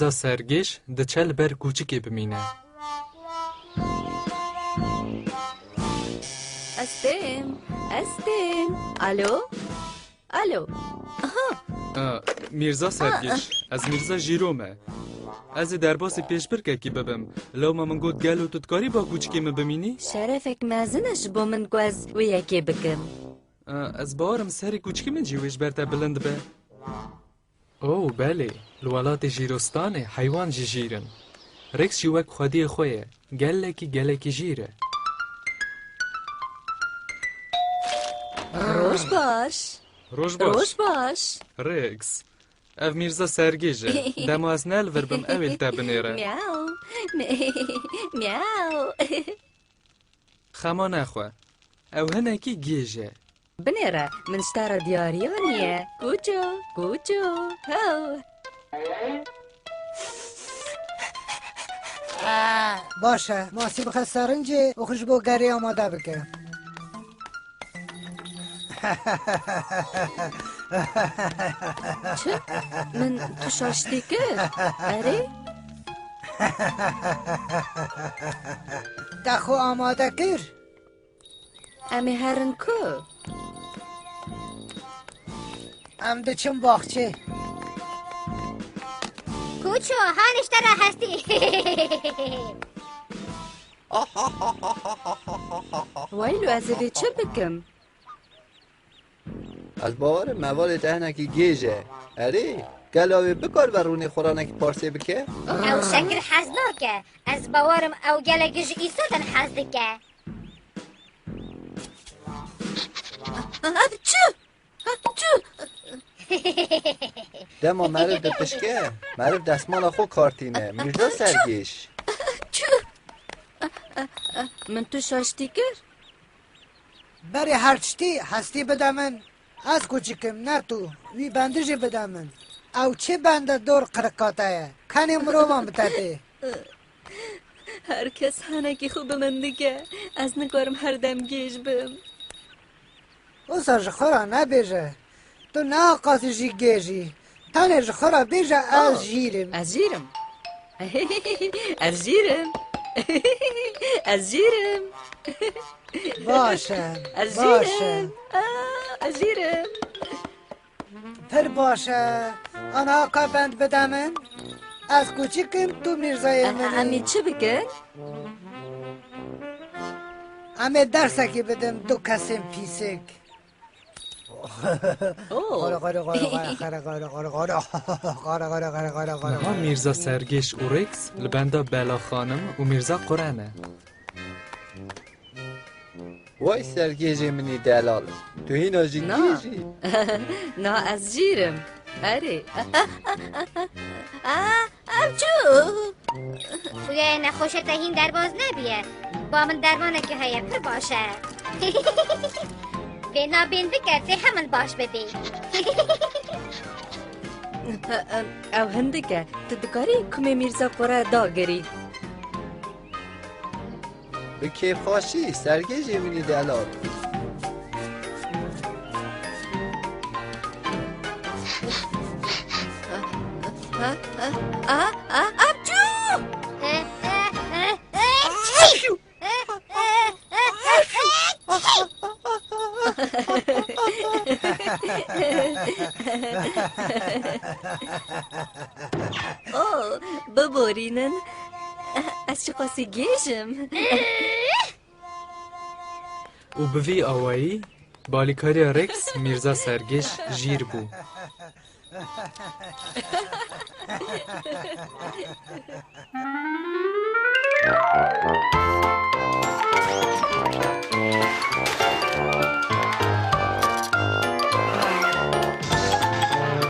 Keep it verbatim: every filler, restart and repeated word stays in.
Sergêj diçe li ber kûçikê bimîne. Ez têm, ez têm. Alo? Alo? Aha. Aa, Mîrza Sergêj, ez Mîrza Jîro me. Ez ê derbasî pêşbirkekî bibim. Lewma min got, gelo tu dikarî ba kûçikê min bimînî? Şerefek mezin e ji bo min ku ez wê yekê bikim. Aa, ez bawerim serê kûçikê min jî wê ji ber te bilind be. Oh, belê. Li welatê Jîrostanê heywan jî jîr in. Rex jî wek xwediyê xwe ye. Gelekî, gelekî jîr e. Roj baş. Roj baş. Roj baş. Rex. Ev Mîrza Sergêj e. Dema ez ne li vir bim, ew ê li te binêre. Miau. Miau. Xema nexwe. Ew hinekî gêj e. Binêre, min ji te re diyariya niye. Kûço, kûço, hew. Baş e, masî bixe serincê û xwe ji bo gerê amade bike. Çi? Min tu şaş dî kir? Erê? Te xwe amade kir? Em ê herin ku? Em diçin baxçê. Kûço, hanî ji te re hestî. Waylo, ez ê vê çi bikim? Ez bawerim mevalê te hinekî gêj e. Erê, gelo wê bikaribe rûnê xwe re hinekî parsê bike? Ew şekil hez nake. Ez bawerim ew gelekî ji îsotan hez dike. Ev çi? Ev çi? Dema meriv dipişke, meriv destmala xwe kar tîne. Mîrza Sergêj. Çi? Min tu şaş dî kir? Berê her tiştî hestî bide min. Ez kûçik im, ne tu. Wî bendijê bide min. Ew çi bende dor qirikate ye? Kenê mirovan bi te tê. Her kes henekî xwe bi min dike. Ez nikarim her dem gêj bim. Wisa ji xwe re nebêje. Tu ne qasî jî gêj î. Tenê ji xwe re bêje, ez jîrim. Ez jîrim. Ez jîrim. Ez jîrim. Ez jîrim. Baş e, Ez baş e. jîrim. Aa, ez jîrim. Pir baş e. Ana ka bend bide min. Ez kûçik im, tu mîrzayê min î. Em ê çi bikin? Em ê dersekî bidin du kesên pîsik. Oh. Niha Mîrza Sergêj û Rex li benda Bela Xanim û Mîrza Qure ne. Way sergêjê min î delal. Tu hîna jî Na. gêj î. Na, ez jîr im. Erê. Aa, ev çi? Xuya nexweşe te hîn derbaz nebiye. Ba min dermanekî heye, pir baş e. Vê nabên bike, tê hemin baş bibî. Ew hindik e. Tu dikarî kumê Mîrza Qure dagirî? Bi kêfxweşî, sergêjê min î delal. Ha, ha, ha, ha, apçû! Oh, biborînin. Ez çiqasî gêj im. Û bi vî awayî, balîkariya Rex Mîrza Sergêj jîr bû.